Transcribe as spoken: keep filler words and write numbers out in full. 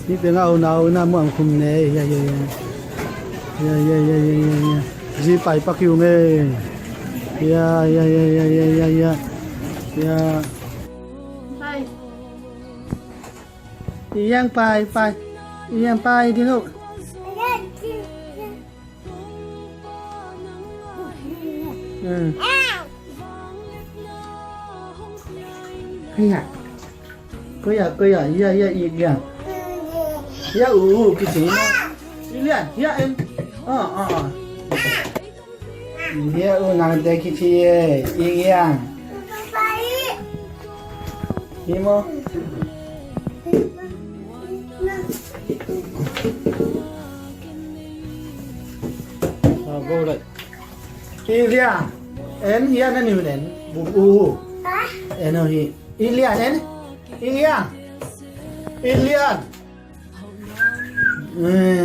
Ni peng au nau na muang khum ne. Ya, ya, ya. Ya, ya, ya, ya, ya, ya. Zi pai pak yu nge. Ya, ya, ya, ya, ya, ya, ya. Ya. Pai. Iyang pai, pai. Iyang pai, dinu. Hmm. Kaya. Kaya, kaya, ya, ya, ya, ya. Ya, u, u, kici. Ilian, ya, en. Ah, ah, ah. Ya, u, nang te kici, eh. Ilian. Imo. Ah, go, right. Ilian. En, ya, na, ni, en. Bu, u. En, o, hi. Ilian, en. Ilian. Ilian. Eh.